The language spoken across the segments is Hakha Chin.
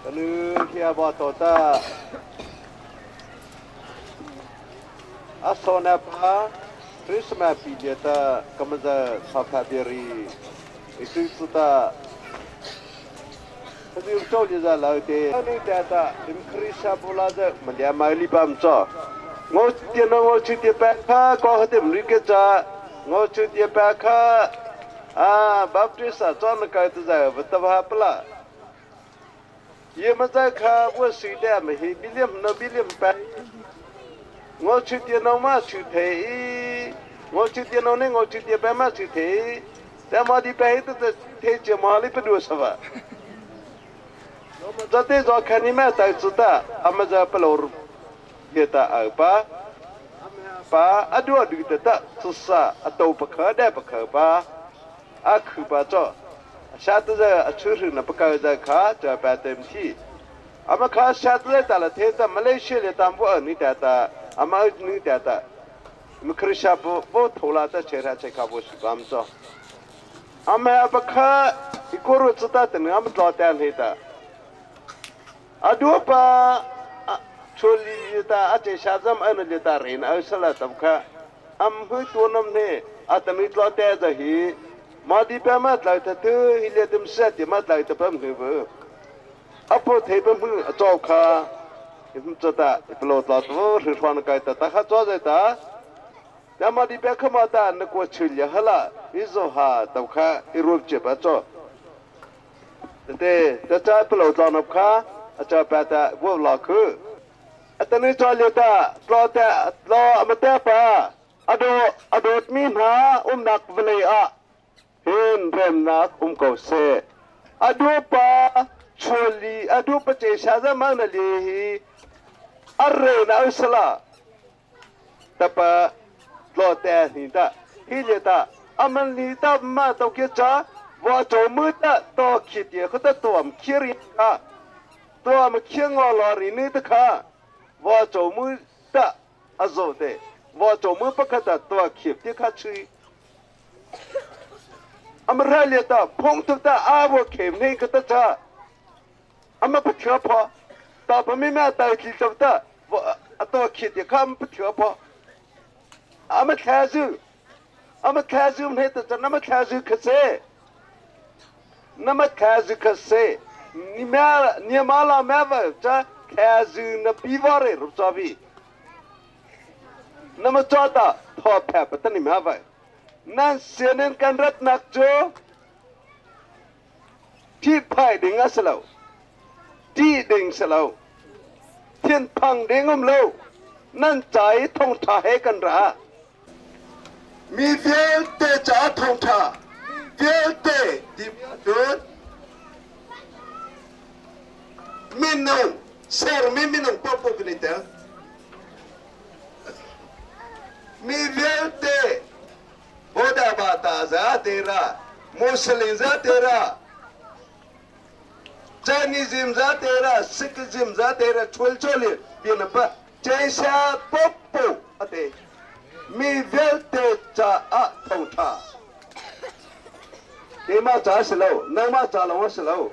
Kanu hia ba to ta asona pa Christmas pi dia ta kamaza sa beri itu su ta Hadi cho li za la te ni ta ta im Chrisa bula za malia mai li pam cho ngo ti no ngo chi ti pa kha ko hatim ri ke cha ngo chi ti pa kha a Baptist a chon ka ta za va ta va pla ye ma za kha wo si de ma hi biliam no biliam pa ngo chi ti no ma chi the i ngo chi ti no ne ngo chi ti pa ma chi the ta ma di pa hi ta the che ma li pa du sa va zate zo khani ma ta chu ta ama za pa lo ye ta a pa pa adu adu ta ta chu sa a to pa kha da pa kha pa a khu pa cho sha ta za a chu ru na pa ka za kha cha pa tem thi ama kha sha ta ta la the ta Malaysia le tam bo ni ta ta ama ni ta ta mkhrisha bo bo thola ta che ra che kha bo shi bam cho ama pa kha ikoru chu ta tin am tlo ta ni ta adu pa choli ta a che sha zam an le ta rin a sala tam kha am hu tu nam ne a tani tlo ta za hi ma di pa ma tla ta tu hi le tum sa ti ma tla ta pam hu bu apo the pam hu a chaw kha im cha ta plo tla tu ri thwan kai ta ta kha chaw zai ta ta ma di pa kha ma ta na ko chul ya hala i zo ha ta kha i rup che pa chaw te ta cha plo tla nop kha a cha pa ta wo la khu atani chaw le ta tlo ta tlo ama ta pa ado adot mi hna umnak vlei a hin remnak um ko se adu pa choli adu pa che sha za ma na le hi arre na usala tapa tlo te ni ta hi le ta aman ni ta ma to ke cha wa cho mu ta to khi ti kho ta tom khiri ka to ma khiang ngo lo ri ni ta kha wa cho mu ta azo te wa cho mu pa kha ta to khip ti kha chui amra le ta phong tu ta a wo khem nei ka ta cha ama pa thia pho ta pa mi ma ta ki ta ta a to khi ti kham pa thia pho ama thla zu ama thla zu ne ta cha nama thla zu kha se nama thla zu kha se ni ma ni ma la ma va cha thla zu na pi va re ru cha bi nama cha ta tho pha pa ta ni ma va nan sianen kan rat nak cu thi phai ding a si lo ti ding si lo thin phang ding um lo nan ca i thongtha he kan ra mi vialte ca thongtha vialte ti cun minung sermi minung paohpaoh kan i tel mi vialte Buddha bata za tera Muslim za tera Chinese za tera Sikhism za tera chul chul bin pa Chaisa popo ate mi vialte ca ah thongtha keimah ca si lo nangmah ca lawng a si lo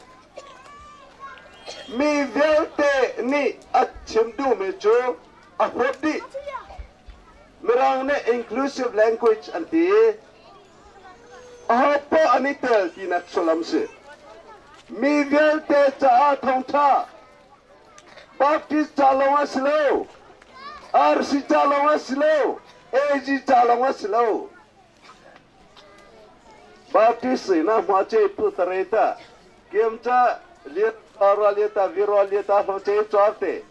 mi vialte nih a chim duhmi cu a huap dih Mirang nih inclusive language an ti. Aho poah an i tel tinak sullam si. Mi vialte caah thawngṭha Baptist ca lawng a si lo, RC ca lawng a si lo, AG ca lawng a si lo. Baptist na hma che pu tareta kem cha liet ra lieta viro lieta hlo che char te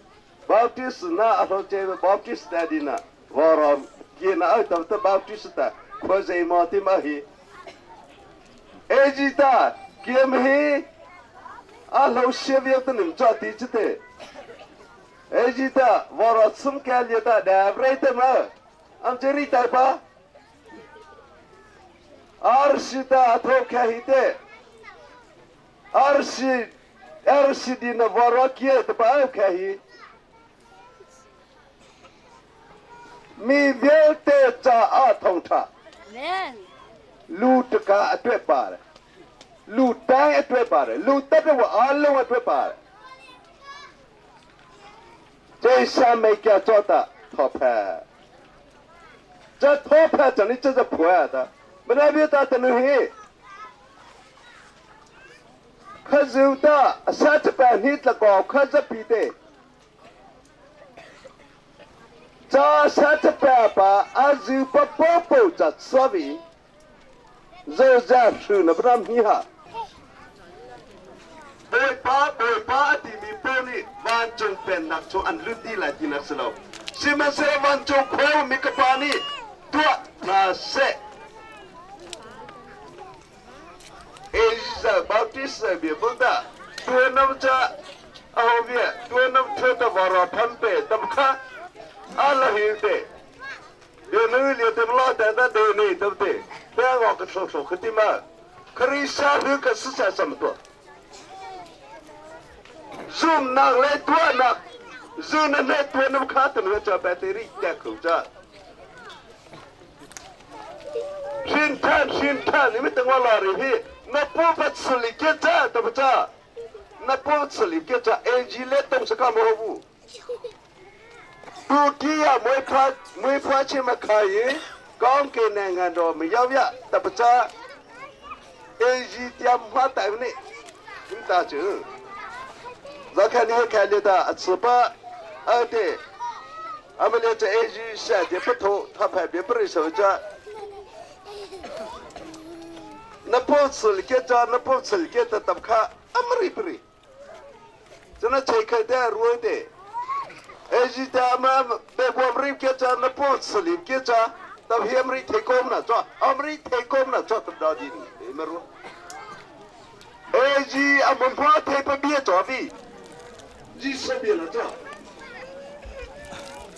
Baptist na a hlo che Baptist ta dina varam ki na ai tam ta Baptist ta khwa zei ma ti ma hi AG ta kiem hi a hlo sia viak ta nim cha ti chu te AG ta vara sum ka lia ta da vrei te ma am cheri tai pa RC ta atho kha hi te RC RCD na vara kia te pa kha hi mi vialte caah thawngṭha lu ṭaka a tuah pare lu tai a tuah pare lu tat a lo a tuah pare. 这下没给做的托派，这托派真的这是破的，没那边的等于可是的，三十八年这个可是比的，这38把阿是不宝宝这所谓，肉在吃那不让你哈。Bawipa, Bawipa a timi paoh nih vancung pennak cu an lut dih lai tinak si lo. Sihmanhsehlaw vancung khua ummi ka Pa nih tuah hna seh. Elijah Baptist bia bul dah tuanam ca aho bia tuanam thua ta vara phan pe tam kha a la hil te bia nu lia tem la ta da de nei tam te te ngo ka thlo thlo khati ma Kharisa hu ka su sa sam to zumnak le tuahnak zu na ne tuanam kha tan ha cha battery te khu cha Shin than shin than ni mi tangwa la ri hi na pu pat suli ke cha ta cha na pu suli ke cha AG le tong sa ka mo bu တူတီရမွေးဖွားမွေးဖွားခြင်းမခါရင်ကောင်းကင်နိုင်ငံတော်မရောက်ရတပချာ AG 点发带呢，你打酒，我看你看你的翅膀，二对，俺们连这 AG 三点不同，他旁边不是手机。那不吃了给着，那不吃了给他打卡，阿没里不里，这那切开的弱的。AG 的嘛，别我们给着，那不吃了给着，到后面提供了做，后面提供了做，到底你没รู้。AG 阿门怕提不别做的，你说别了做。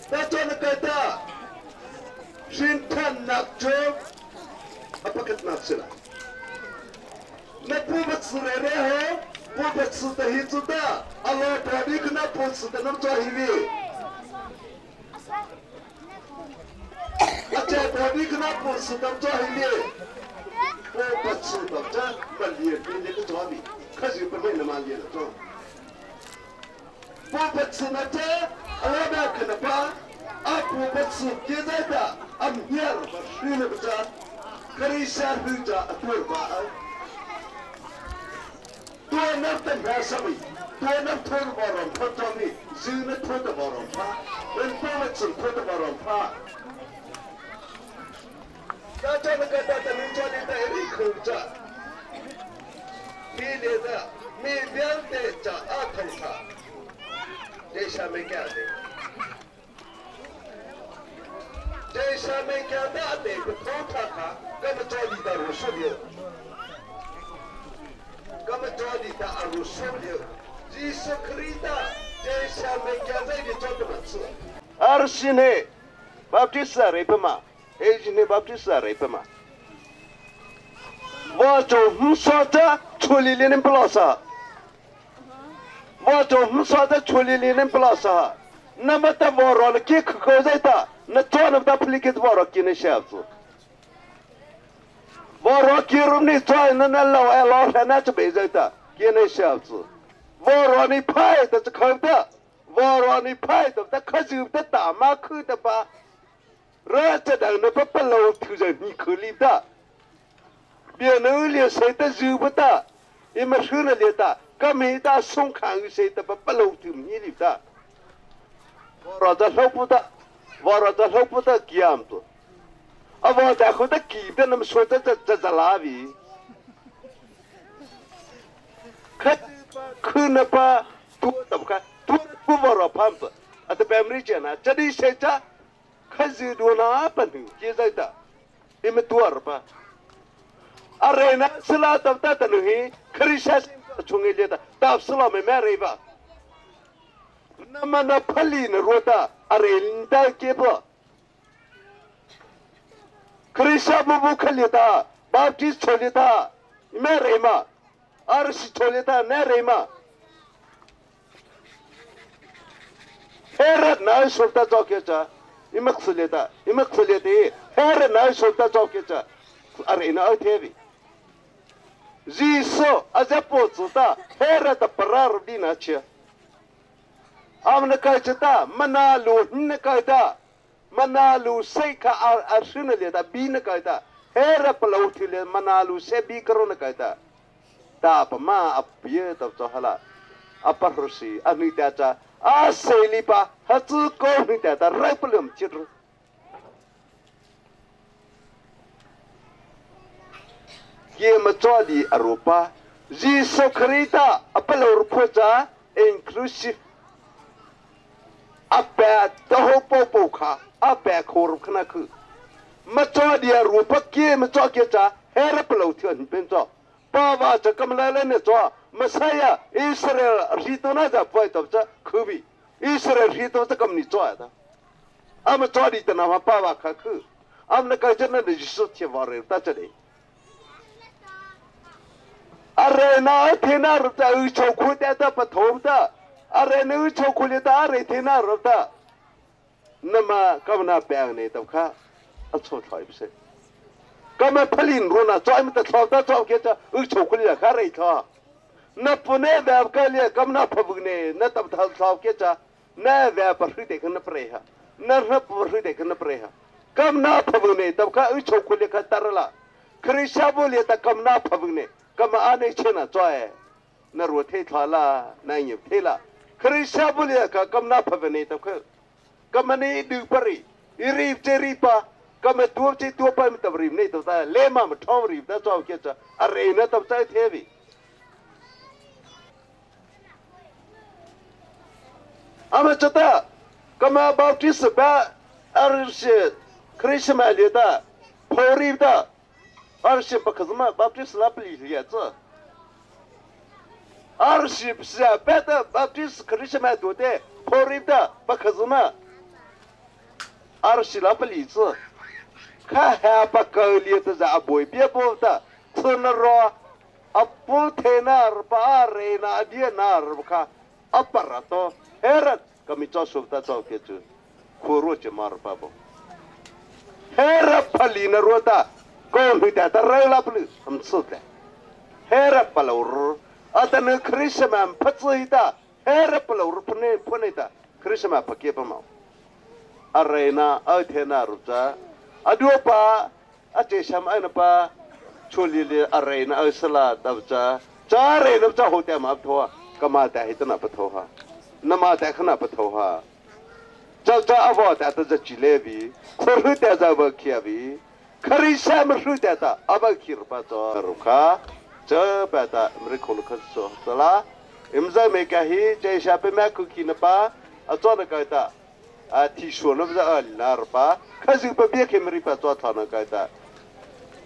那做那个的，先看那做，阿不跟那去了。那不不吃来的吼，不不吃的黑子的，阿老婆你跟那不吃的那做黑的。阿这婆你跟那不吃的做黑的，不不吃的这不连比那个做的，可是不会那么连了做。不不吃那这，阿老婆可能把，阿不不吃现在的，阿面了吧，睡了不着，可以下回家阿对吧？ตัวนับแต่แม่สมีตัวนับทนบอรมพจมีซื้อนับทนบอรมพระเป็นผู้มาสุดทนบอรมพระ大家那个大家能叫你的一口子，你连的每两的叫阿头他，这下没干的，这下没干的那个头他他，那么叫你的我说的。Kama jolita arusulio Jesu Krista这下没干在的做的么子。二十呢，Baptist 来不嘛？哎，今天 Baptist 来不嘛？我就不说这处理的人不老实，我就不说这处理的人不老实。那么的我若了给口口在的，那做那么大不给我若给那小子。我若给入你做那那老哎老汉那就没人的，给那小子。我若你派的是看的，我若你派的那可是的大马口的吧？热这的那不不老头人你口里的，别能连谁的肉不的，你们说了连的，个没大送看谁的不不老头你里的。我若在老不的，我若在老不的这样子。啊，我在后头记得那么说这这这在哪里？可可那把多怎么看？多不玩了胖子，啊，这白没见了，这里谁家？可是多哪本头现在的，你们多少吧？啊，人呢是拉到大的东西，可以相信从一的，到是了没买吧？那么那破里呢，若的啊，人的给不？크리스찬 부부 칼리다 바프티스트 촐리다 메레마 아르시 촐리다 네레마 헤라 나이 솔다 저게자 이막슬리다 이막슬리디 헤라 나이 솔다 저게자 아레나 어테비 지소 아자포츠다 헤라 다 파라르 디나치 Am na kai chata mana lu hin na kai ta mana lu sei kha a hrin le ta bi na kai ta hera palo thi le mana lu se bi karo na kai ta ta pa ma a pie ta cho hala a parsi a ni ta cha a seli pa ha chu ko ni ta ta rai palum chit Ke ma cho di arupa Jesu Khrita apalo phu cha inclusive a pe to po po kha a pe khor khna khu ma cho dia rupa ke ma cho ke cha hera palo thian pen cho pa wa cha kamla le ne cho Messiah Israel ri to na ja poi to cha khubi Israel ri to cha kam ni cho ta ama cho di ta na ma pa wa kha khu am na ka cha na Jisu che wa re ta cha de are na the na ru ta u cho khu ta ta pa thom ta are na u cho khu le ta are the na ru ta na ma ka na pang ne ta kha a cho thloi se ka ma phalin ro na cho im ta thlo ta cho ke cha u cho khu le kha re tho na pune ba ka le kam na phabug ne na tab thal thlo ke cha na va pa hri te khan na pre ha na ra pa hri te khan na pre ha kam na phabug ne tab kha u cho khu le kha tar la khrisha bo le ta kam na phabug ne kam a ne che na cho e na ro the thla la na ngi the la khrisha bo le ka kam na phabug ne tab kha kam ne du pari iri che ri pa kam tu che tu pa mi tab ri ne to ta le ma ma thong ri ta cho ke cha a re na tab cha the bi ama chata kama baptist ba arshi krishma le da phori da arshi ba kazma baptist la pli ye zi arshi psia ba da baptist krishma do de phori da ba kazma arshi la pli zi kha ha ba ka le da za boy bie bo da tsun ro apu the na ba re na dia na kha apara to herat kami cho su ta cho ke chu khoro che mar pa bo hera phali na ro ta ko hu ta ta ra la plu am su ta hera palo ro ata na krishma phatsi ta hera palo ro phne phne ta krishma phake pa ma are na a the na ru cha adu pa a che sham ai na pa chuli le are na a sala ta cha cha re na cha ho ta ma tho kama ta hi ta na pa tho ha na ma ta khna pa tho ha cha cha avo ta ta cha chi le bi khor ta za ba khia bi khari sa ma ru ta ta aba khir pa cho ru kha cha pa ta mri khol kha so sala imza me ka hi che sha pe ma ku ki na pa a cho na ka ta a thi shu na za a la r pa kha zu pa bi ke mri pa cho tha na ka ta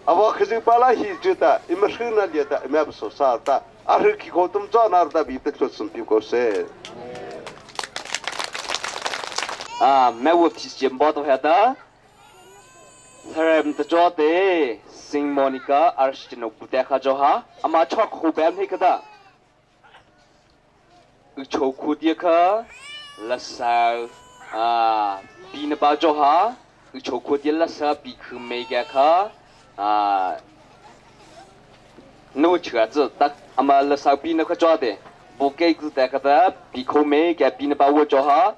avo kha zu pa la hi ju ta im hru na le ta im so sa ta a ru ki ko tum cho na ta bi te cho sum pi ko se a me wo thi jem bo to ha ta tharem ta cho te sing monica arshino bu te kha jo ha ama chok khu bam he ka da u cho khu dia kha la sa a bi na ba jo ha u cho khu dia la sa bi khu me ga kha a no chua zi ta ama la sa bi na kha cho de bu ke ku ta ka da bi khu me ga bi na ba wo jo ha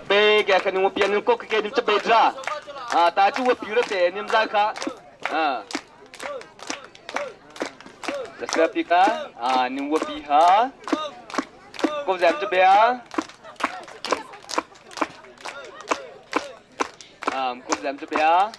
Be ga ka nu pian nu ko ke nim cha be dra a ta chu wo pi ra te nim za kha a la sa pi ka a nim wo pi ha Ko zem chu bia. Ko zem chu bia.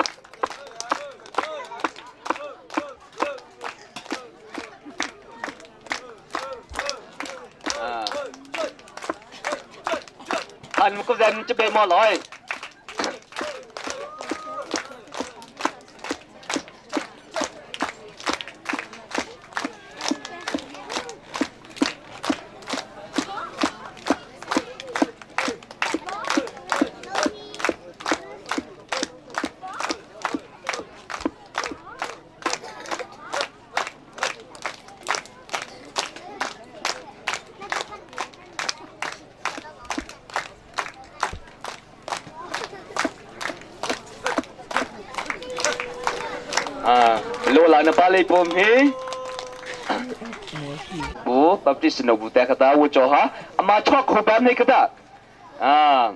An ko zem chu be mo loi. Lola na pa lei pom hi bu Baptist no bu te kata wo cho ha ama chok kho ba nei kata a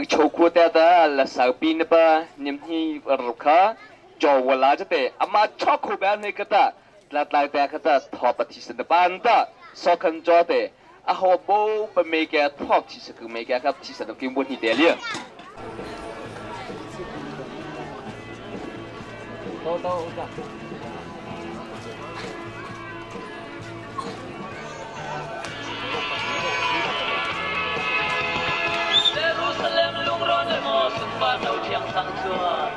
cho khu te ta la sa pi na pa nim hi ru kha cho wala te ama chok kho ba nei kata tla tlai te kata tho pa thi san pan ta so khan cho te a ho bo pa me ke thok thi sa ku me ke ka thi sa ki bu ni te li Jerusalem lungrawn emaw sunpar no thiang thang chuan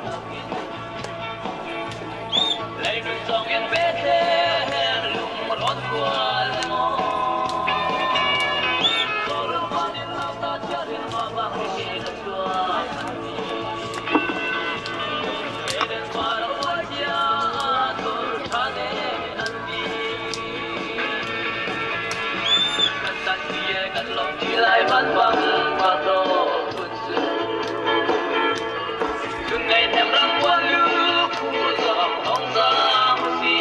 Leilung zongin Bethlehem lungrawn kual emaw Kawlrawn van in nauta thiarin ma bang hi na chuan Eden par a uai tia tur tha ne an ti Kan tan ti e kan lawm ti lai van bang pa to phun su Chun ngày nem ram quan lu khu zong hong zang si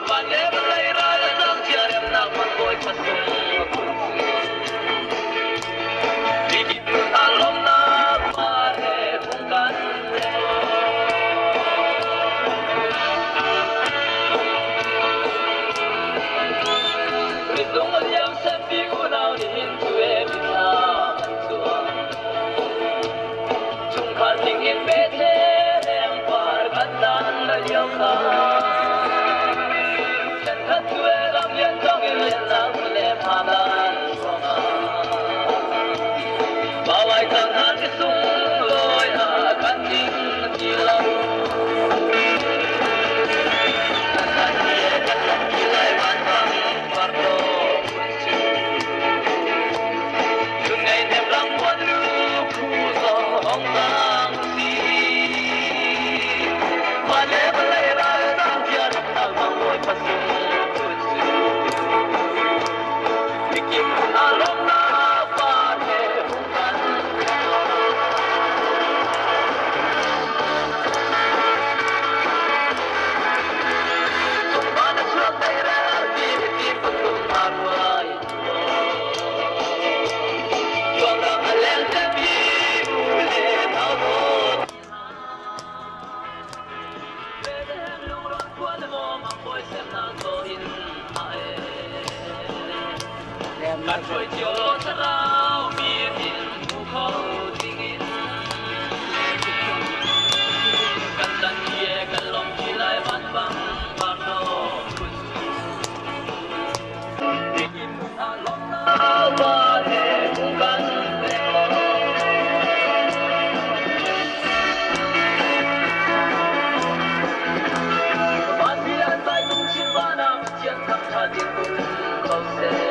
Van le vawlei ral a cang cia remnak man bawi pasung phun su Mikip a lawmnak ma he phung kan Rizung a liam sempi unau nihin cu e mithla kan cuang. Chungkhar tling in Bethlehem par kan tan la lio kha. Thenkhat cu e ram lian zong in lennak le phanan ruangah. Bawai cang hna ti sung lawi ah kan ding ti lo. Kan hruai cio thlarau mi in hmu kho dingin kan tan e kan lawm ti lai van bang parno phun a lawm na ba he hung kan Van bian vai tung chin va na Pathian thang tha din kun ko seh.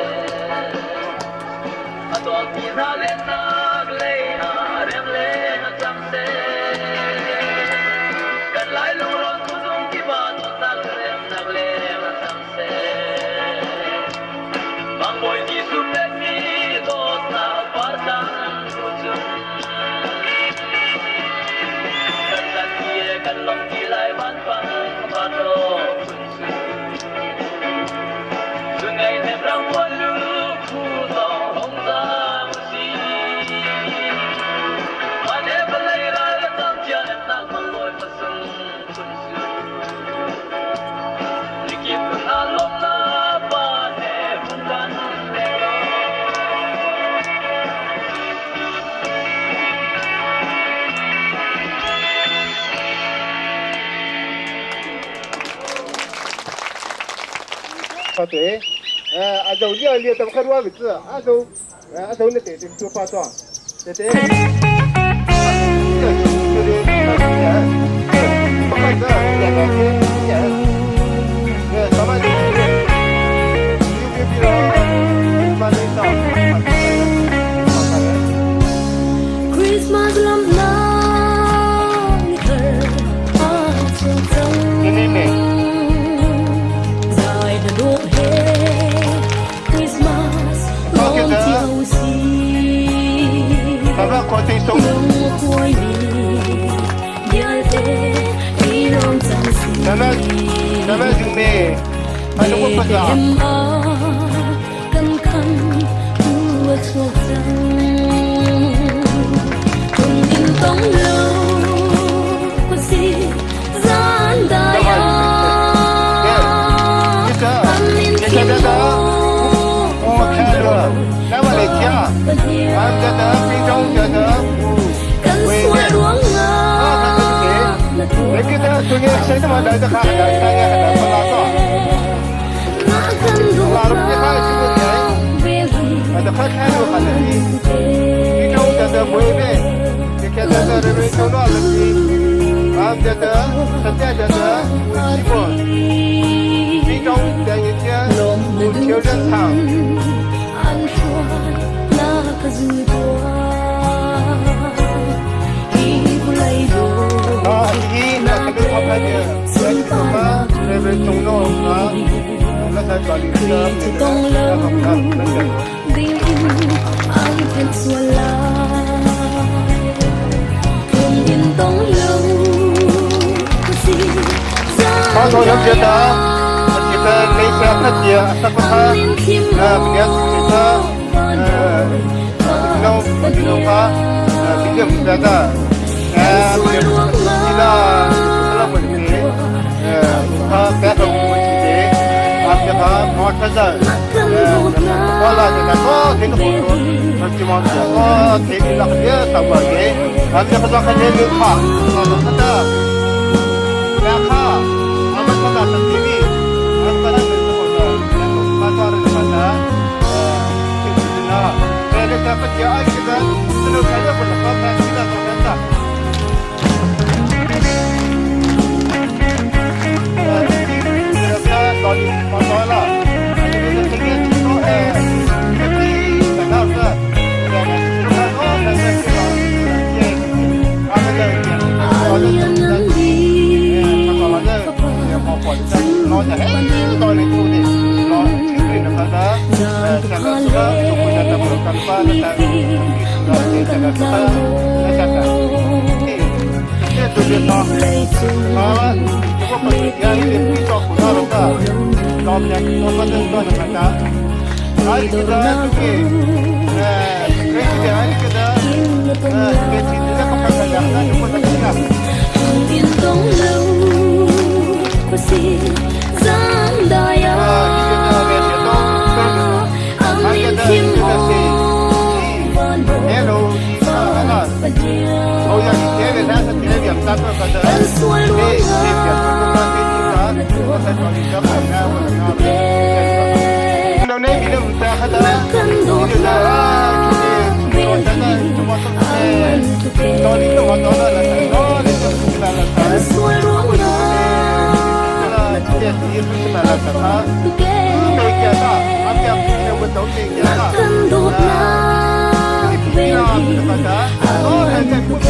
他对，哎，阿周你你怎么看我位置？阿周，阿周你对对做化妆，对对。 Christmas lam na ni thar a chuak cang Dài na dawh he Christmas lawm cio si Lungkuai mi vialte i lawm cang si Bethlehem ah kan khan tu a chuak cang Tung in tong lo khuasi zan dai ah An in thim Kan sual ruangah na tuah Na kan dawtnak vel hi an pe Lawm na duh cun an hruai na ka zul tuah Hi vawlei dawtnak le sunparnak Khrih cu tong lo ding in ai phen sual lai Tlung in tong lo ka si zan dai ah An in thim maw van bawi van Pathian Kan sual ruangah na tuar a fak tuk ee Na kan dawtnak vel hi an pe A lianngan bik Fapa cu panin zan tukha le mifim bang kan tlau maw Hi vawlei cung mipin lungkhu ramri Toidornak himnak in na ton lai Tung in tong lo khuasi zan dai ah An in thim maw van bawi van Pathian Kan sual ruangah na tuah a fak tuk ee Na kan dawtnak vel hi a ngan tuk ee Kan sual ruangah na tuah a fak tuk ee Na kan dawtnak vel hi a ngan tuk ee.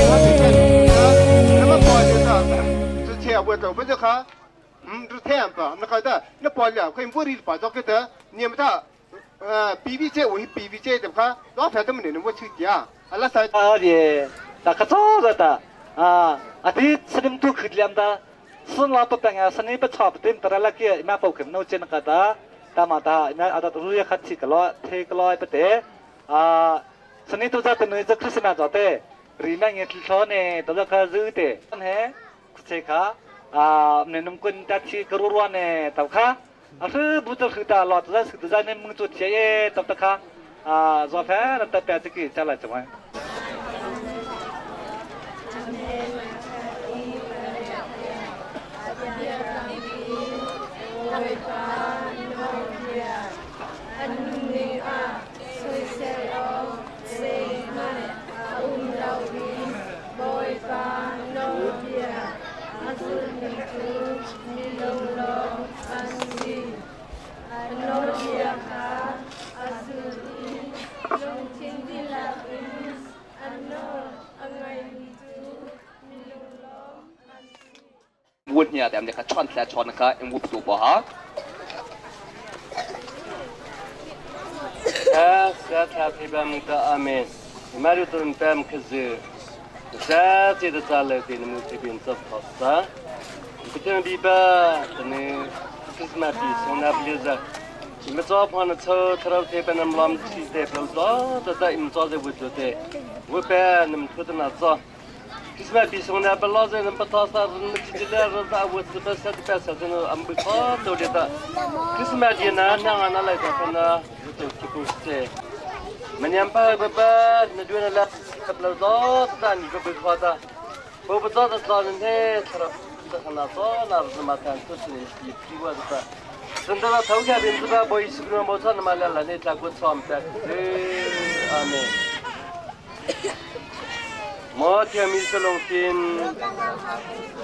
的，可早着的啊，啊，这吃点多去点的，是老不等啊，是你不差不点，得了个一买包去，弄进那个的，大嘛的，一买啊，都是要吃个了，吃个了不得啊，是你都在等你这可是那早的，里面也吃草呢，都是可热的，嘿，这个啊，你弄滚的吃个肉肉呢，都看。啊是不知是的，老子在是在那蒙住铁耶，都得看啊，做饭了，得别这个再来怎么？ Milunglawm an si. A nawlbia kha a zul i lungthin dihlak in a nawl a ngaimi cu milunglawm an si. Wut nia tem kha chon thla chon kha in wup tu pa ha. Sa sa thla phi bam ta amen. Maru tun pam khazu. Sa chi da cha le ti mu thi bin chap thot sa. Kuchen bi ba tane Christmas ti sona bliza. Ma cho phan cho tharau the panam lam chi te plo zo da da im cho je wut te. Wu pe nam thu na cho. Christmas pi sona ba lo je nam pa tha sa ran chi chi le ra da wut ba sa pa sa na am bu kho to le da. Christmas di na na na lai da na to ki ku se. မညံပါဘဘနဒွနလာကပလဇတ်တန်ကဘခတာဘဘဇတ်တန်နေသရသခနာသောနာဇမတန်တုစနေဒီပီဝဒတာစန္ဒရာထောက်ကြပင်စဘာဘိုစကရမောသနမလာလာနေတကုတ်ဆမ်တက်အာမင်မောテミစလုံကင်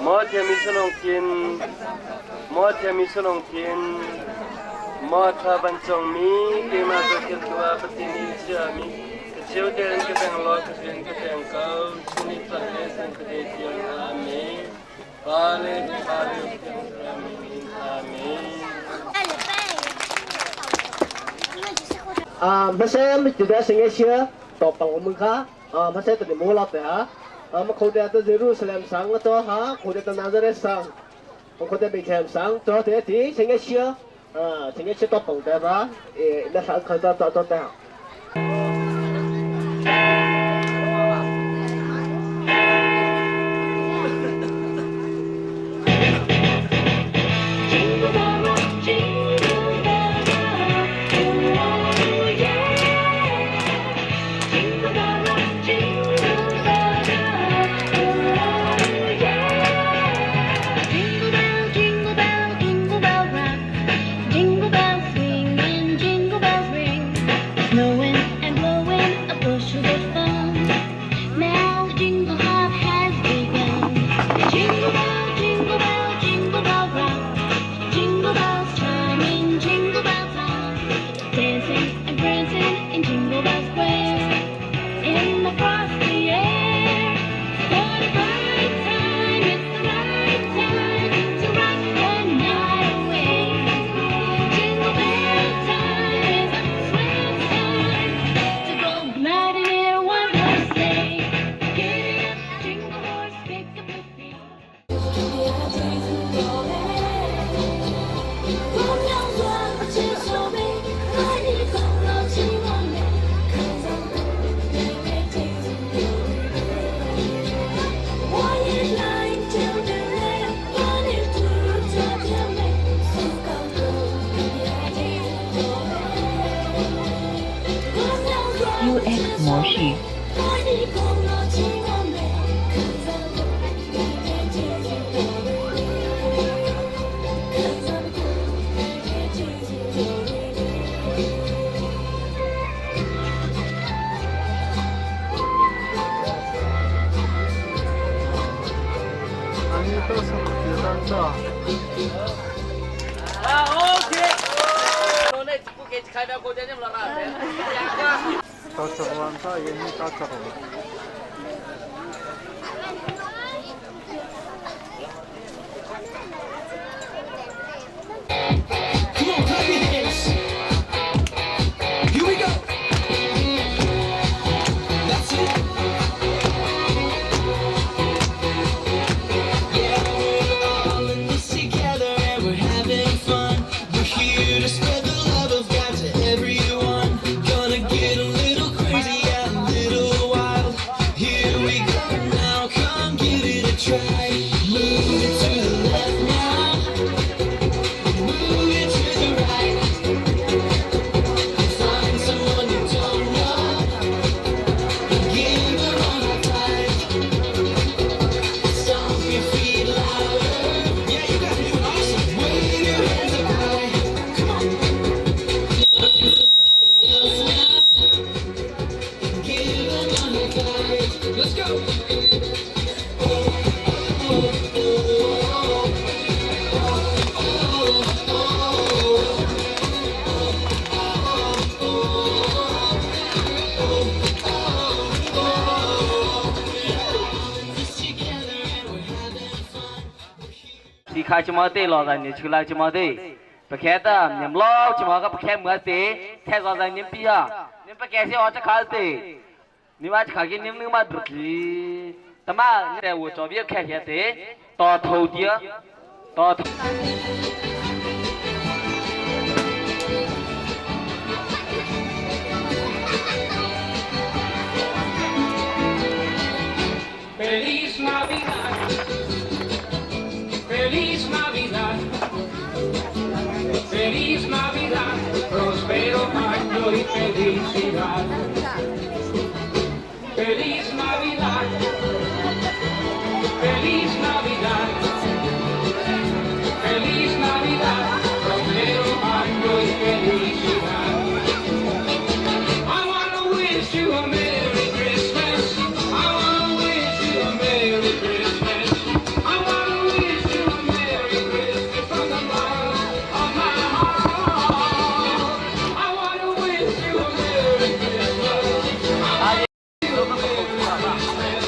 မောテミစလုံကင်မောテミစလုံကင်မောထဘန်ချုံမီကေမတကေတွာပတိနီချာမီကချေတဲ့ကပင်လောကစင်ကပင်ကောစနိတလေစင်ကတေတီအာမင်ပါလေပါလေအာမင် 啊，没事，没就在星期四到帮我们看，啊，没事，等你摸了的啊，啊，没看到在耶路撒冷上个多哈，看到在拿撒勒上，我看到伯利恒上，做第一星期四，啊，星期四到帮的吧，诶，那啥看到到到的。 Jingle bell rock, jingle bell rock, oh yeah. Jingle bell rock, jingle bell rock, oh yeah. Jingle bell, jingle bell, jingle bell rock, jingle bells swing and jingle bells ring. Snowing and blowing a bushel of fun. Now the jingle hop has begun. Jingle bell, jingle bell, jingle bell rock. Jingle bells chime in jingle bell time. Dancing and prancing in Jingle Bell Square. In the frosty air. What a bright time, it's the right time to rock the night away. Jingle bell time is a swell time to go gliding in a one-horse sleigh. Giddy up, jingle horse, pick up your feet. UX 模式。 아니 또 대단다. 따차고 얘는 따차고. Come on, clap your hands. Here we go. That's it. Yeah, we're all in this together and we're having fun. We're here to spread the love of God to everyone. Gonna get a little crazy, yeah, a little wild. 开什么的，老人你出来什么的，不开的，你们老什么个不开么的，太早人你比啊，你不开心我这开的，你妈这开给你们嘛不去，他妈你在我这边开些的，到头的，到头。 Feliz Navidad, feliz Navidad, feliz Navidad, próspero año y felicidad. Feliz Navidad, feliz Navidad, feliz Navidad, próspero año y felicidad. I wanna wish you a Merry Christmas. I wanna wish you a Merry Christmas. I wanna wish you a Merry Christmas from the bottom of my heart. I wanna wish you a Merry Christmas. I wanna wish you a Merry Christmas.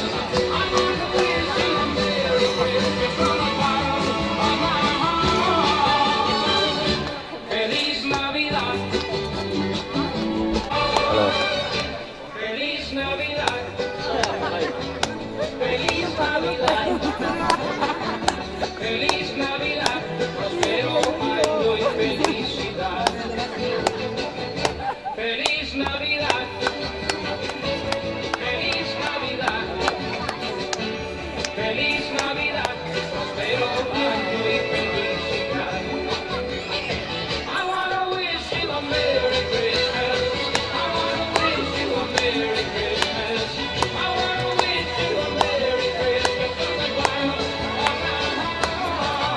I wanna wish you a Merry Christmas from the bottom of my heart. Feliz Navidad. Feliz Navidad. Feliz Navidad. Feliz Navidad. Prospero año y felicidad. Feliz Navidad. Feliz Navidad. Feliz Navidad. Prospero año y felicidad. I wanna wish you a Merry Christmas. I wanna wish you a Merry Christmas. I wanna wish you a Merry Christmas from the bottom of my heart.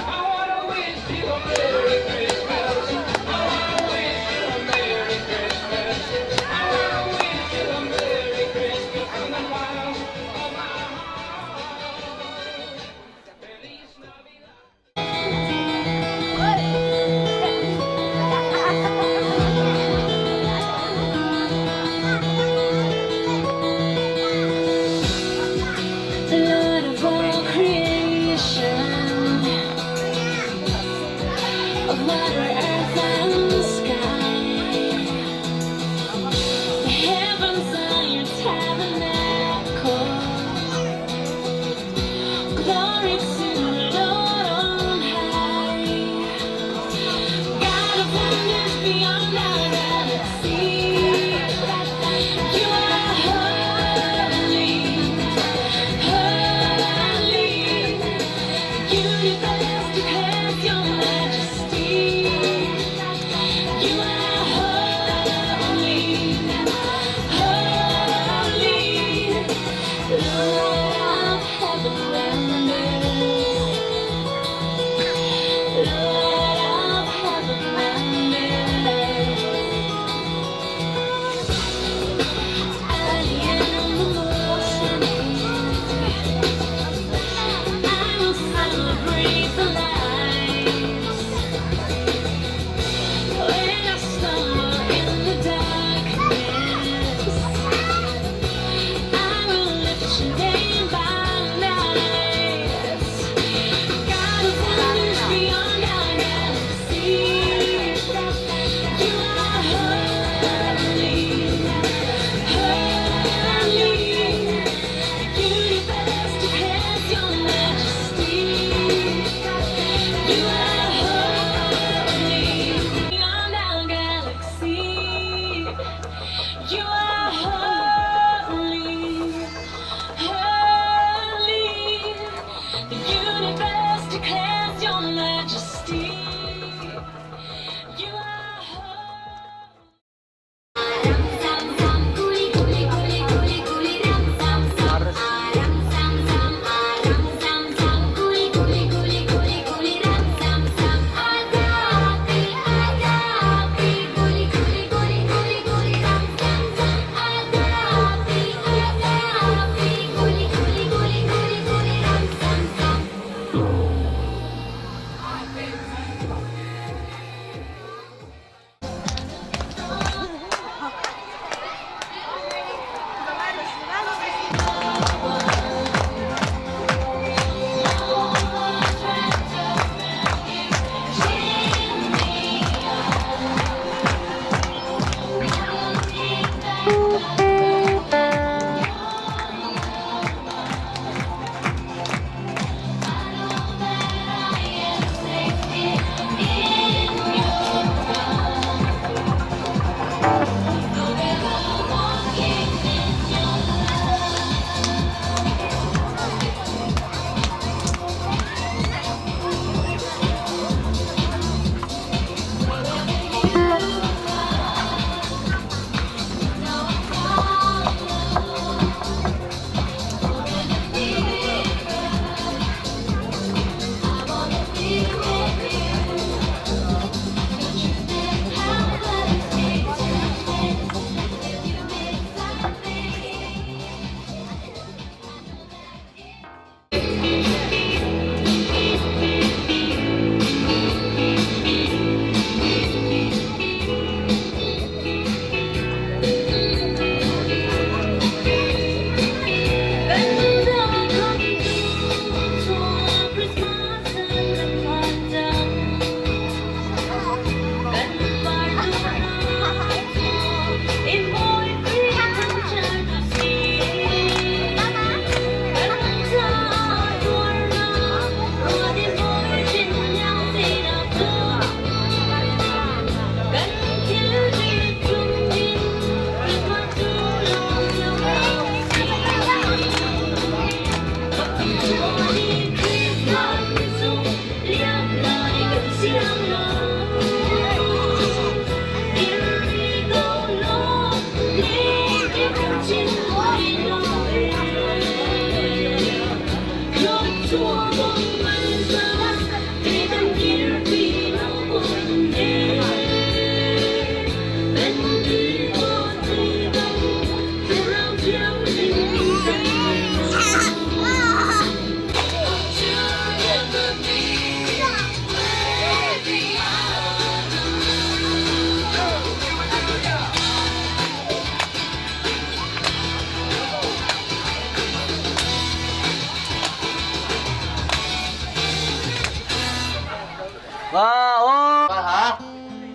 I wanna wish you a Merry Christmas. I wanna wish you a Merry Christmas. I wanna wish you a Merry Christmas from the bottom of my heart. Feliz Navidad. The Lord of all creation, of water, earth, and sky. The heavens are your tabernacle. Glory to the Lord on high. God of wonders beyond our galaxy. You are holy. Holy, universe declares your majesty.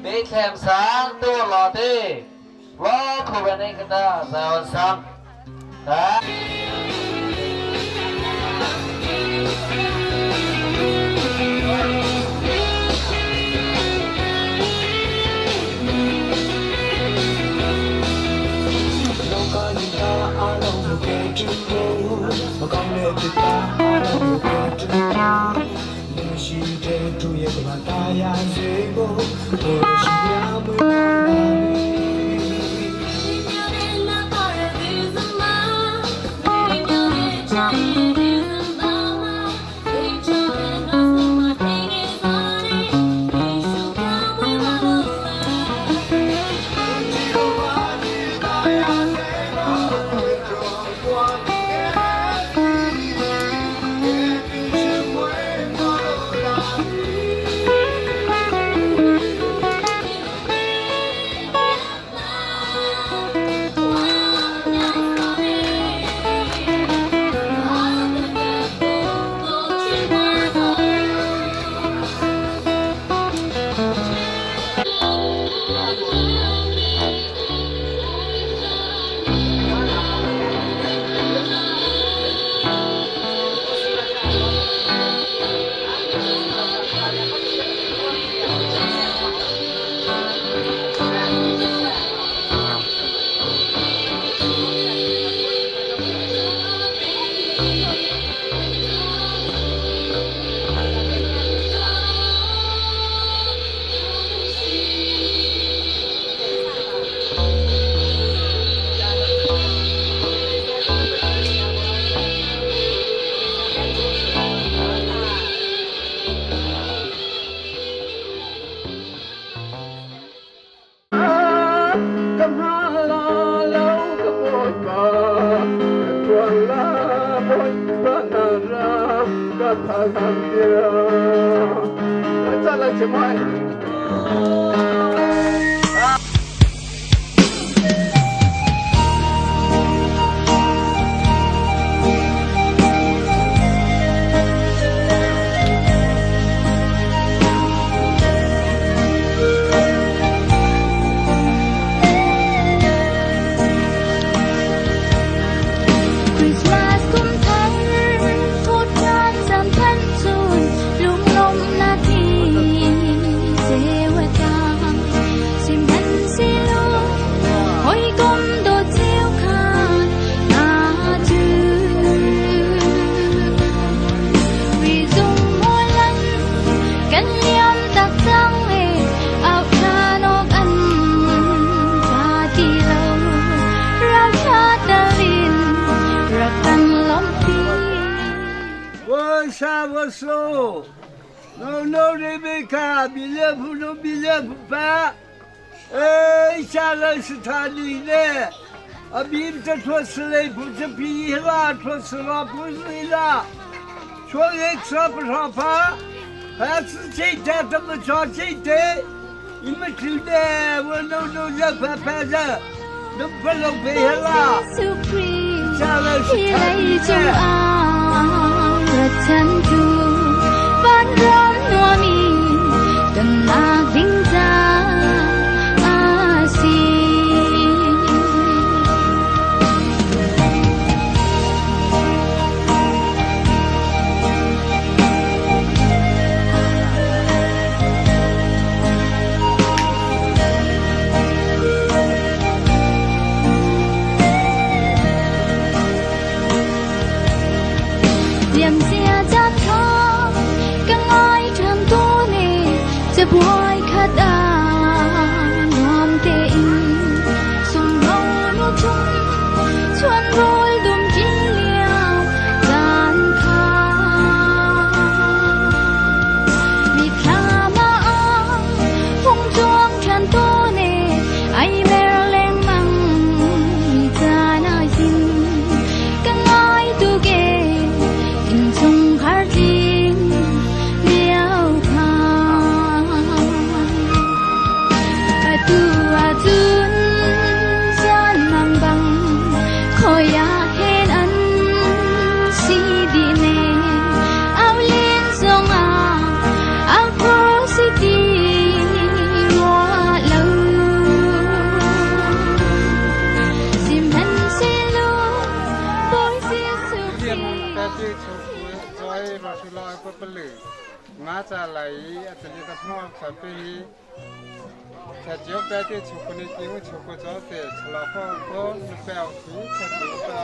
Bethlehem sang tu lo te lo khu ben ei kata zaon sang ta. Christmas kum thar phút chan sam thân chun lung lom na thi se wa ta sim thân si lu hoi kom do chiu khan na chu vì dung mua lăn kan liam tak tang e ao tha nok an ta ti lo rau tha ta lin rak kan lom pi. 我啥我说，我努力没看，比了不努比了不办，哎，下来是他的呢，啊，比这说是来不是比了，说是了不是了，说也吃不上饭，还是这天怎么着这天，你们知道我弄弄这块牌子，能不能背下了？下来是他的呢。Ma cha lai a tali ka hmuak sa pe hi cha chiu pe ti chu ku ni ki chu ku cho te chla kho ko nu pe au thi cha chiu pa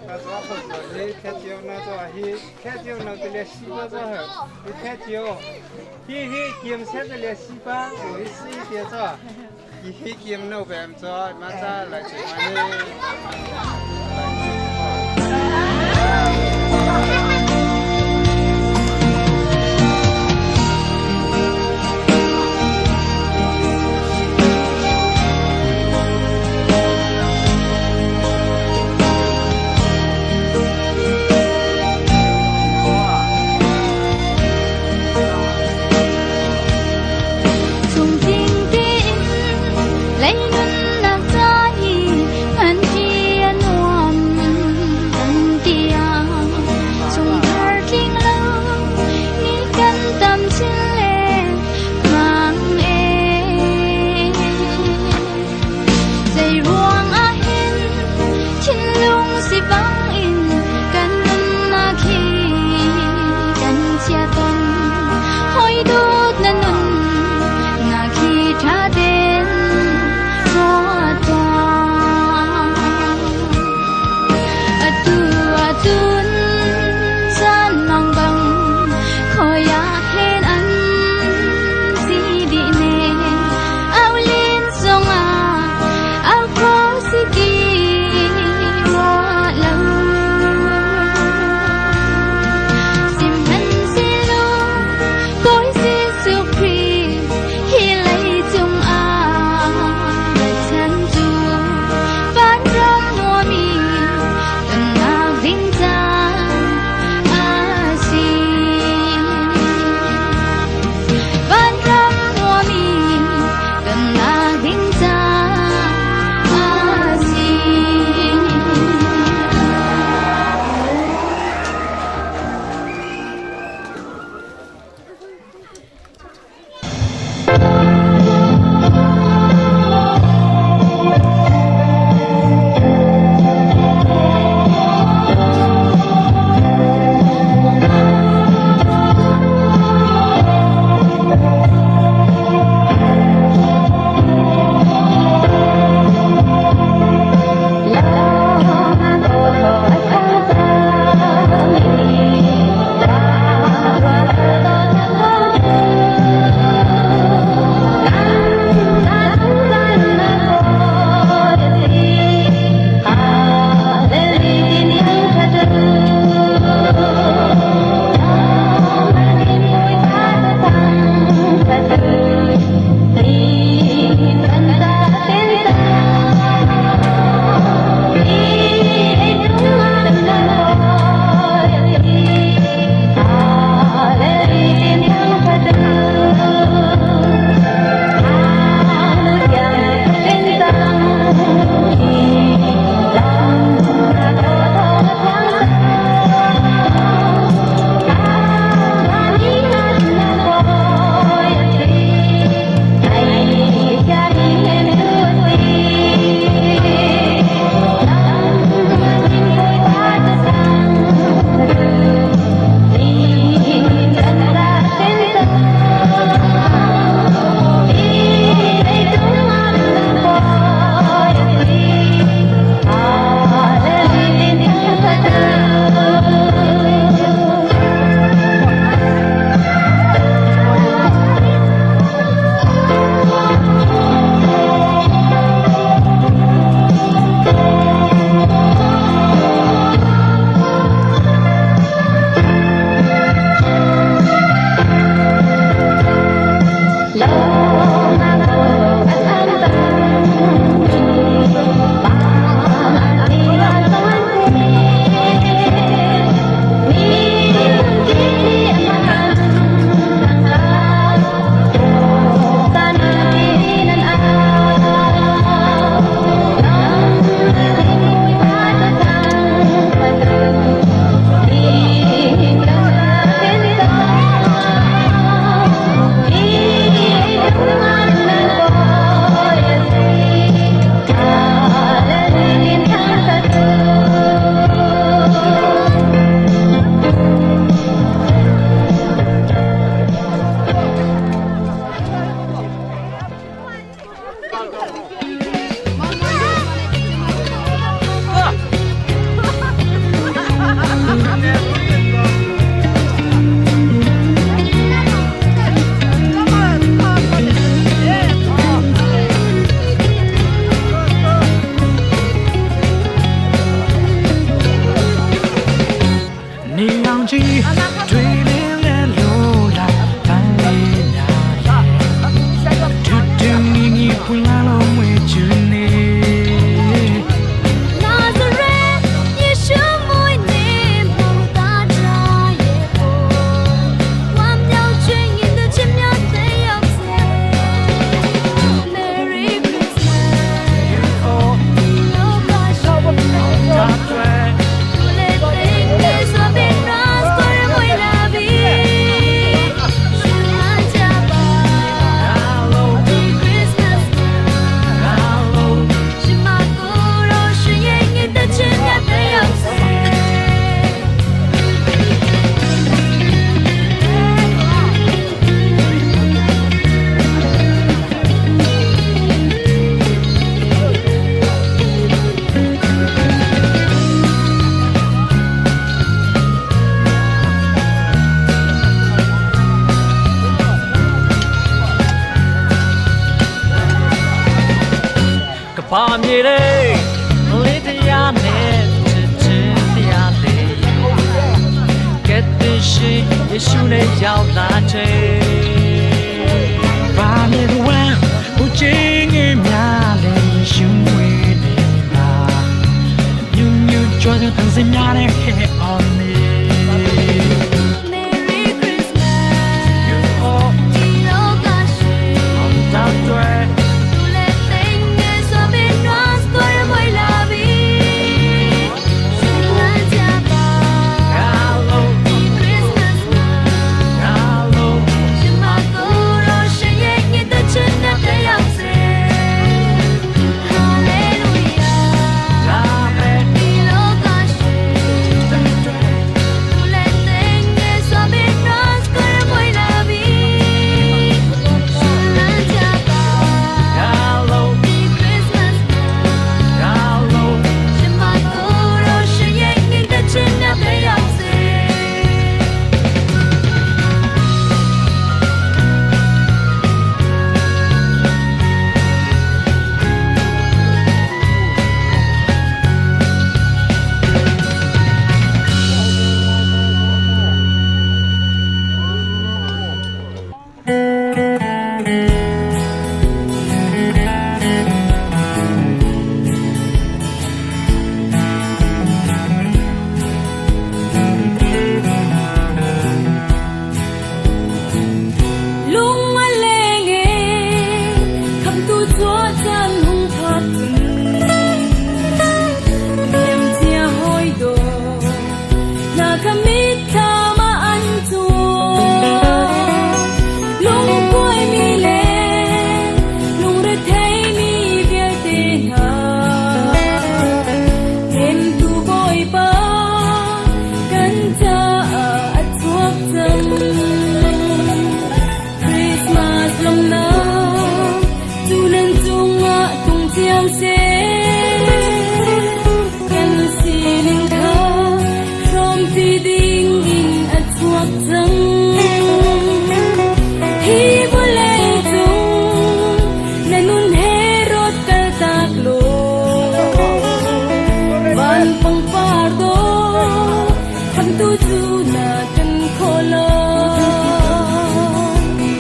pa zo ho zo hi cha chiu na zo hi cha chiu na te le si ba zo he hi cha chiu hi hi kim se te le si ba wo hi si te zo hi hi kim no bem cho ma cha lai chi ma ni.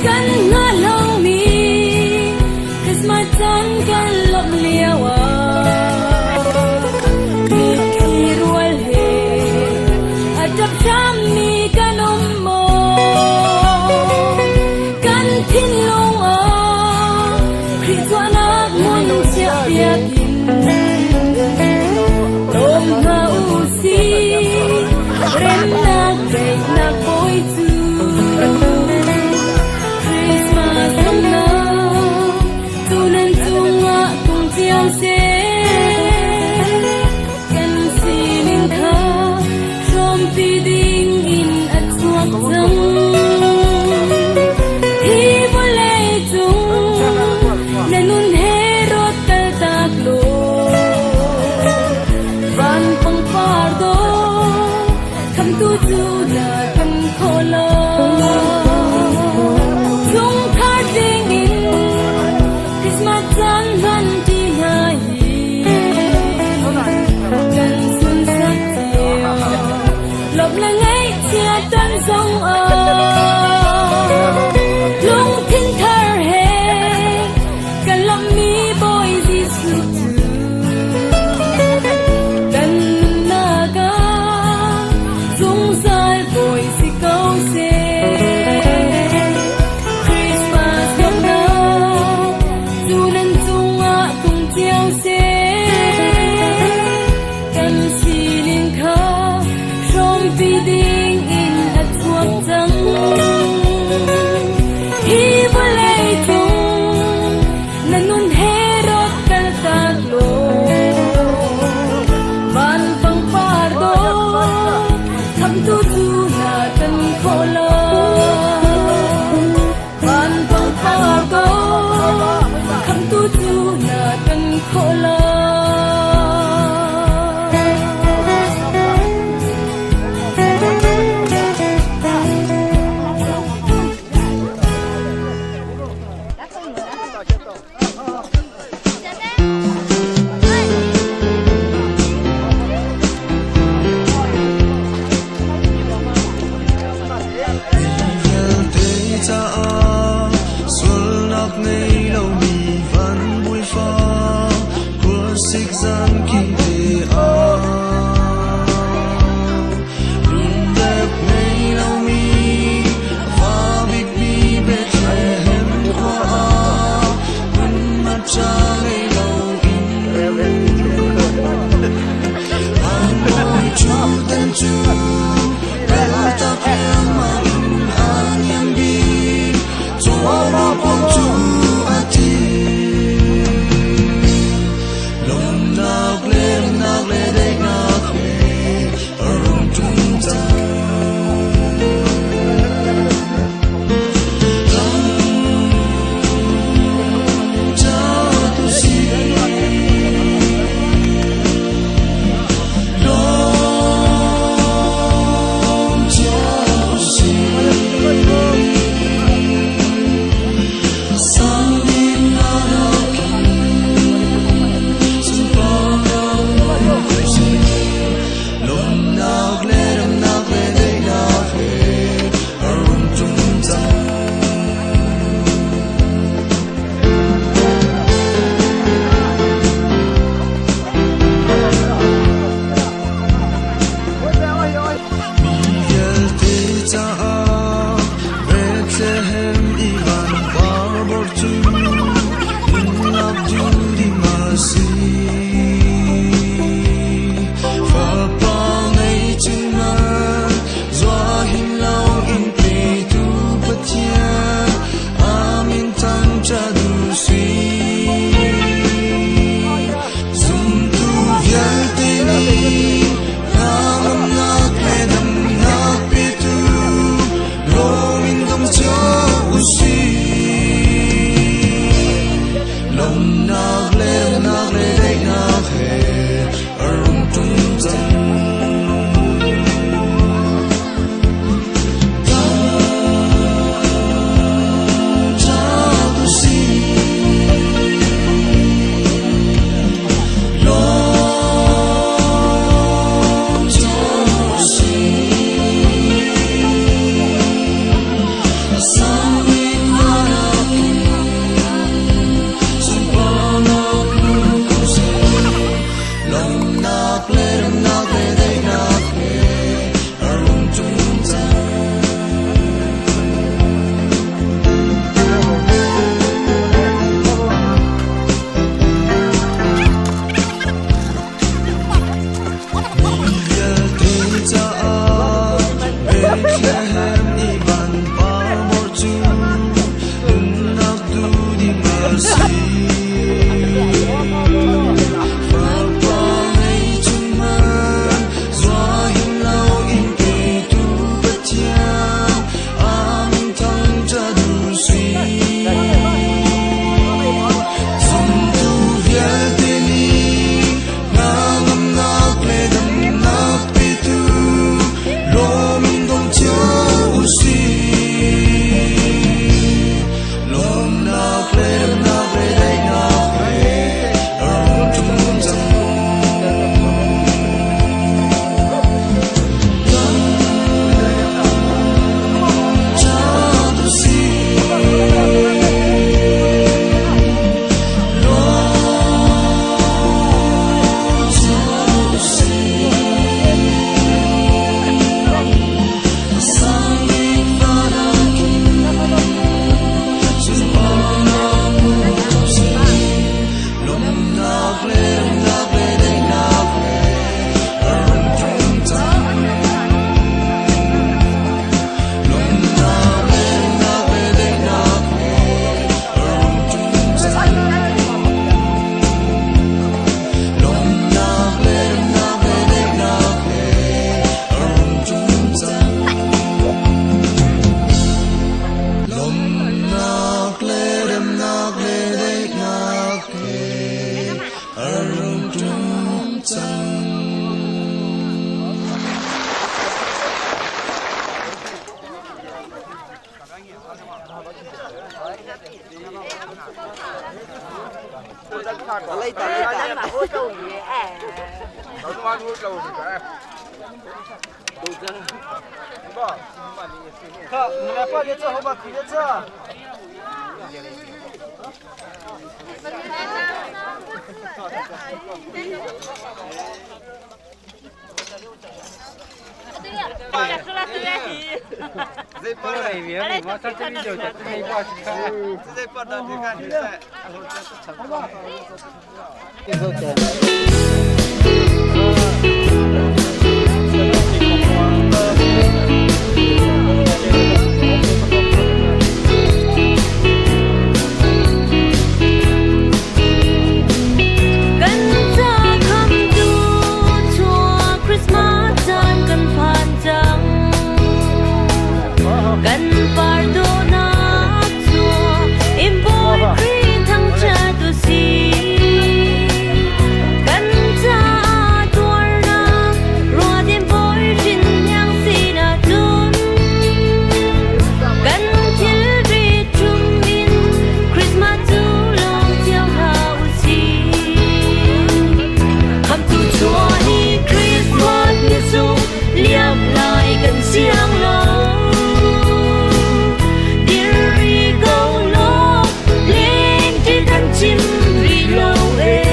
Kan nga long mi Christmas chan kan lom liawa. khawh lo. Sualnak ngei lomi van bawifa khuasik zan ki te ah rundep ngei lomi fa bikmi Bethlehem khua ah hmunhma ṭha ngei loin van bawi ṭhutdan cu kaltak riangmang in aa niam bik cawma pawng cu a thi. Lawmnak le remnak le daihnak he a rung ṭum cang. Thangṭhat u sih. Lawm cio u sih. Lawmnak le ramnak le daihnak he a rung ṭum cang. Mi vialte caah Bethlehem i van par cu nunnak duhdim a si. Fapa ngei chung man zua hin lo in petu Pathian amin thangṭhat u sih. Zumtu vialte nih hnangamnak le damnak petu lawm in dong cio u sih. Lawmnak le remnak le daihnak he a rung ṭum cang. Thangṭhat u sih. Lawm cio u sih. Sang in van ah kin sunparnak hmu ko seh. Lawmnak le remnak le daihnak he a rung ṭum cang. Mi vialte caah Bethlehem i van par cu nunnak duhdim a si. Fapa ngei chung man zua hin lo in petu Pathian amin thangṭhat u sih. Zumtu vialte nih hnangamnak le damnak petu lawm in dong cio u sih. Lawmnak le remnak le 看，你来放点这，好吧，开点这。 Kan ca khamtu chuah Christmas caan kan phan cang. Kan par dawhnak chuah Inbawi Khrih thangṭhat u sih. Kan caah tuarnak ruatin bawi hrin hniang sinah cun kan thilri chungin Christmas cu lawm cio hlah u sih. Khamtu chuah ni Christmas ni sung liam lai kan siang lo. Dir rih ko law lengṭi kan chim rih lo ee.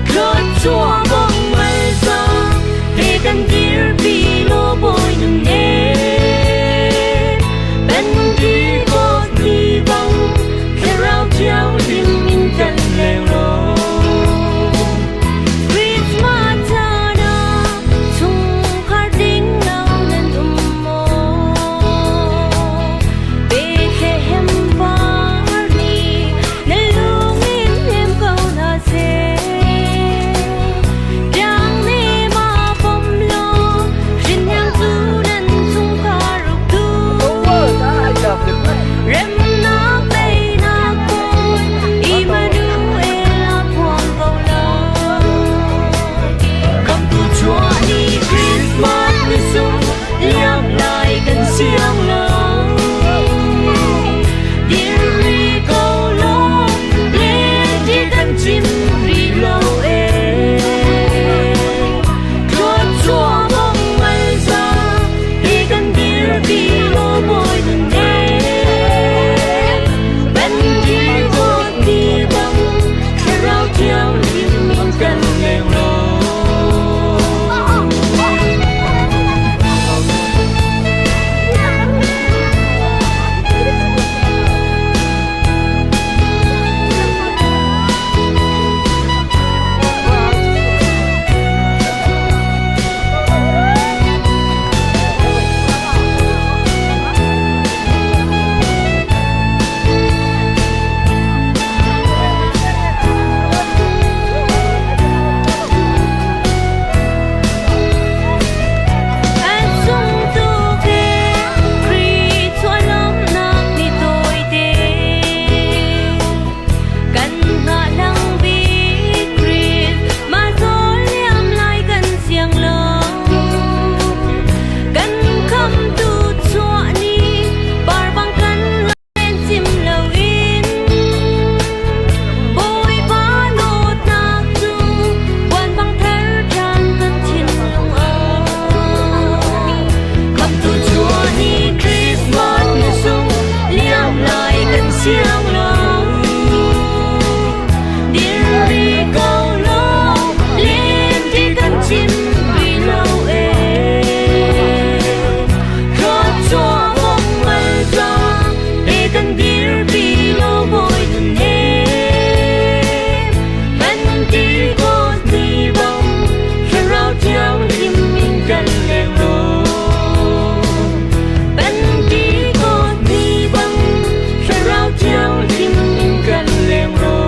Thluachuah bawmh malsawm he kan dirpi law bawi nun ee. Kan ti ko ti bang thlarau thianghlim in kan leng law. Christmas caan ah chungkhar ding lo nan um maw? Bethlehem par nih nan lung in hnem ko hna seh. Ṭiang nem ah pom law hrinhniang cu nan chungkhar uktu. Remnak teinak kawl Immanuel a phuang ko lai. Khamtu chuah ni Christmas ni sung liam lai kan siang lo. Dir rih ko law lengṭi kan chim rih lo ee. Thluachuah bawmh malza hi kan dirpi law bawi nun ee. Kan dir ko ti bang thlarau thianghlim in kan leng law. An sung tuk ee Khrih chuah lawmhnak ni tawite. Kan hngahhlang bik Khrih mah zawl liam lai kan siang lo. Kan khamtu chuah ni par bang kan len cim loin. Bawipa dawtnak cu puan bang ther ṭhan kan thinlung ah. Khamtu chuah ni Christmas ni sung liam lai kan siang lo. Dir rih ko law lengṭi kan chim rih lo ee. Thluachuah bawmh malza he kan dirpi law bawi nun ee. Kan ti ko ti bang thlarau thianghlim in kan leng law. Kan ti ko ti bang thlarau thianghlim in kan leng law.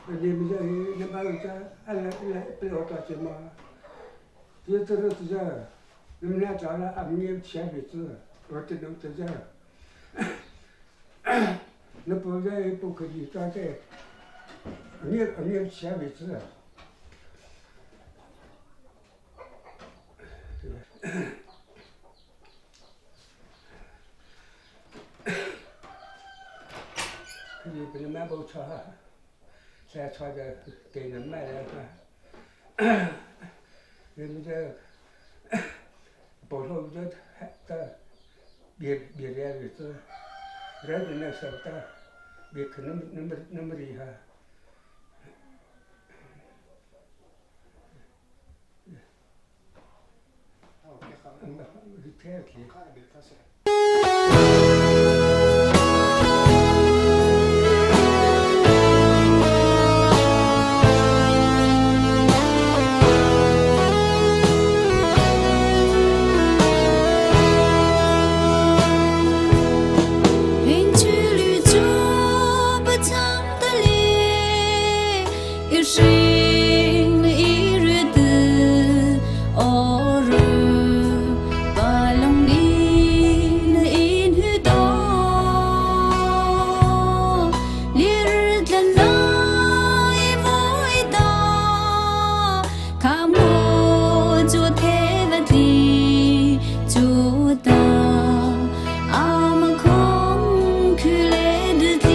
你们这你把这按来来不要着急嘛，这这这这，你们俩找了俺们前辈子，我这能这这，那不在不可以抓在，你你前辈子。你不能买不车，再穿着给人买了个，人们这保守这这别别的日子，人们那时候的别可能那么那么厉害。 远距离走不长的路，一生一日的偶尔，把龙里的因去多，烈日的那一步一道，看我做天的地做到。阿们空虚来的地，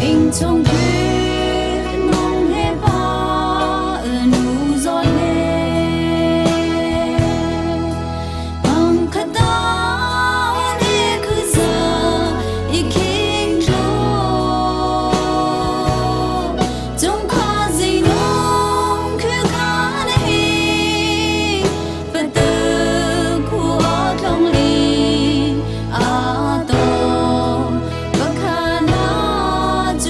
英从去弄黑把奴做嘞，当可到你可在一倾住，总夸谁弄去看你。不得苦痛里阿多，不看那就。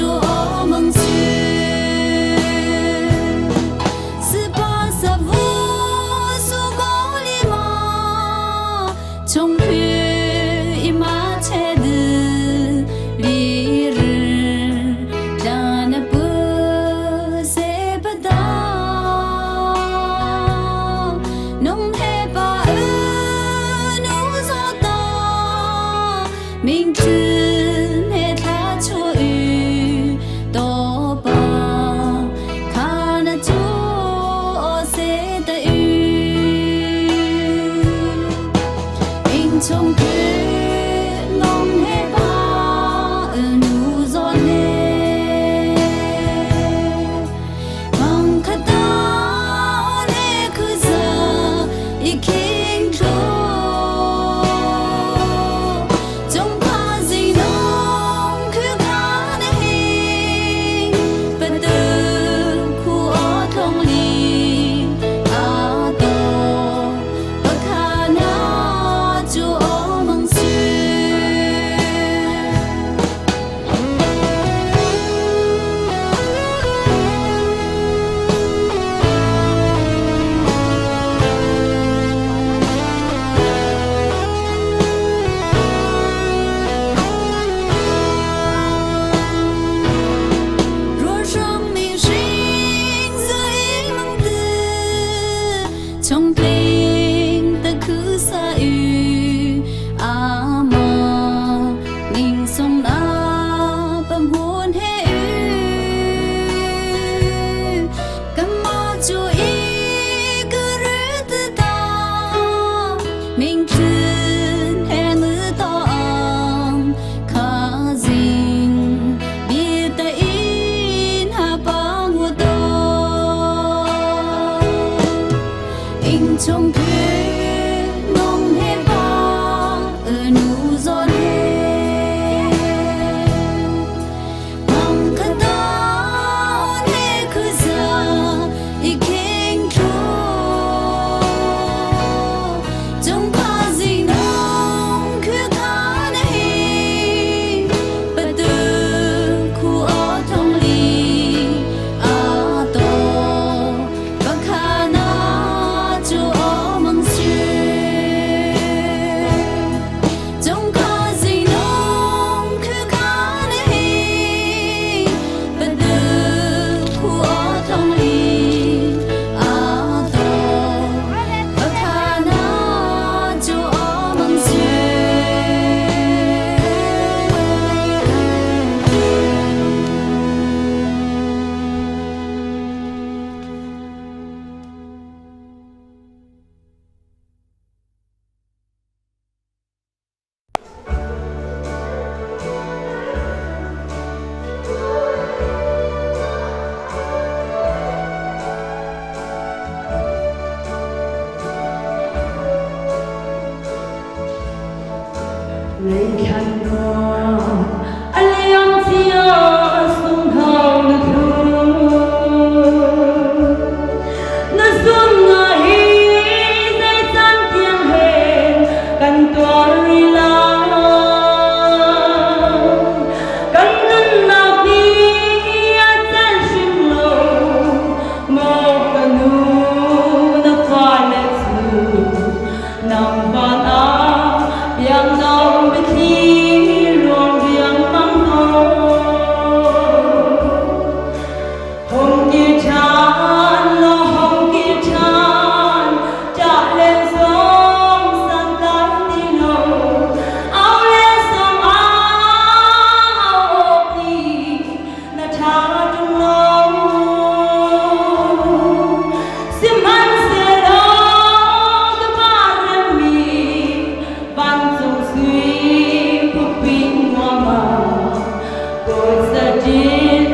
Saṭil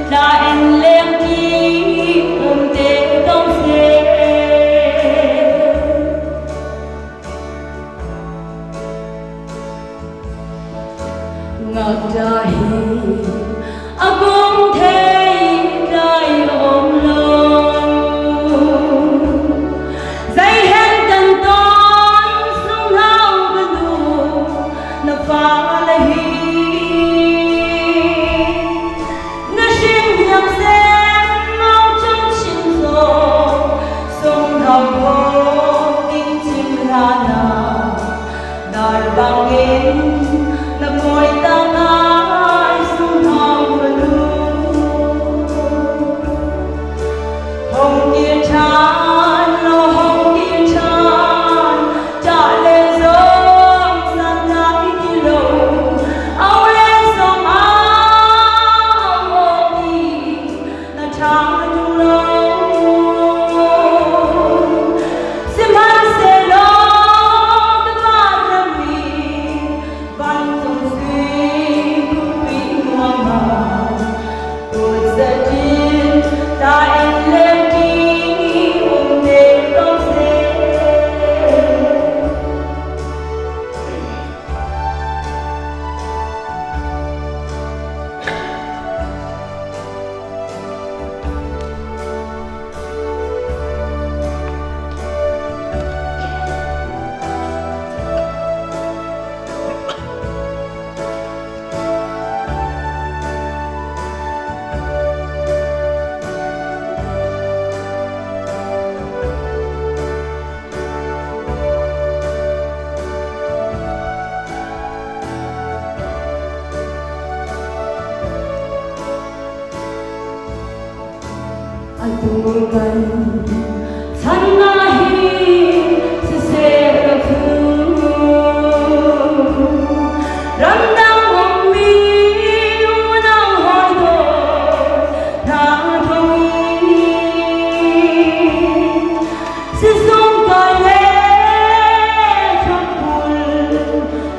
tla in lengṭi um te ko seh. Ngakṭah hi a kong thei tlai um lo. Zei hen kan ton sunghau ka nu na fale hi. Na hringhniang sem mau chung chin zaw sunghau ko ding chim hlah na. Dar bangin na kawi tangah sunghau ka nu. Hong kir ṭhan law hong kir ṭhan, ṭah le zong san lai ti lo. Au le zong au awk i na ṭha ṭung lo. Sihmanhsehlaw kanmah ramri vancung sui khuapi nuamah Kutzaṭin ta in lengṭi um te ko seh. Atu kan chan na hi siseh ka thu. Ramdang ummi unau hawi dawt hna thawng in sizung kai le thlopbul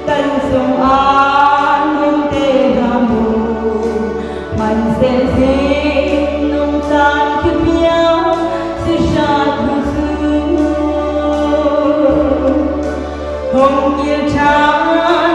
kan cungah nung te hna mu. Hmanseh nung caan khi piang si hrat hu su. Hong kir ṭhan.